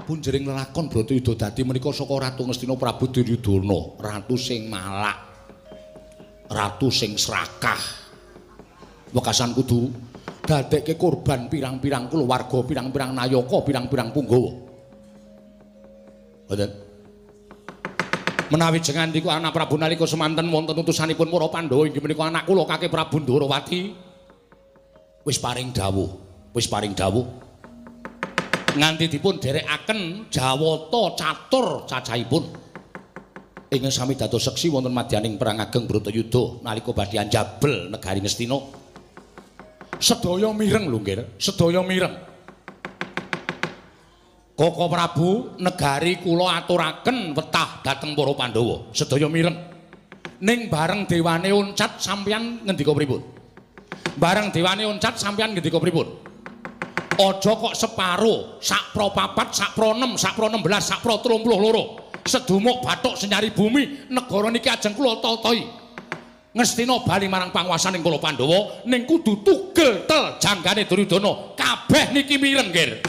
Kapunjering lelakon Bratayuda dadi menika saka Ratu Ngastina Prabu Duryudana, ratu sing malak. Ratu sing srakah. Wekasan kudu dadekke korban pirang-pirang kulawarga, pirang-pirang nayaka, pirang-pirang punggawa. Mboten. Menawi jengandiku anak Prabu nalika semanten wonten utusanipun para Pandhawa inggih menika anak kula Kakek Prabu Ndorowati. Wis paring dawuh, wis paring dawuh. Nganti dipun dherekaken jawata catur cacahipun. Ingkang sami dados seksi wonten madyaning perang ageng Bratayuda nalika badhe anjabel negari Ngastina. Sedaya mireng lho, Nggir, sedaya mireng. Koko Prabu, negari kula aturaken wetah dhateng para Pandhawa. Sedaya mireng. Ning bareng dewane oncat sampeyan ngendika pripun? Bareng dewane oncat sampeyan ngendika pripun? Aja kok separo, sak pro papat, sak pro 6, sak pro 16, sak pro 32. Sedumuk bathuk senyari bumi, negara niki ajeng kula tatahi. Ngastina bali marang panguwasaning para Pandhawa ning kudu tugel tel janggane Duryudana. Kabeh niki mireng, Nggir.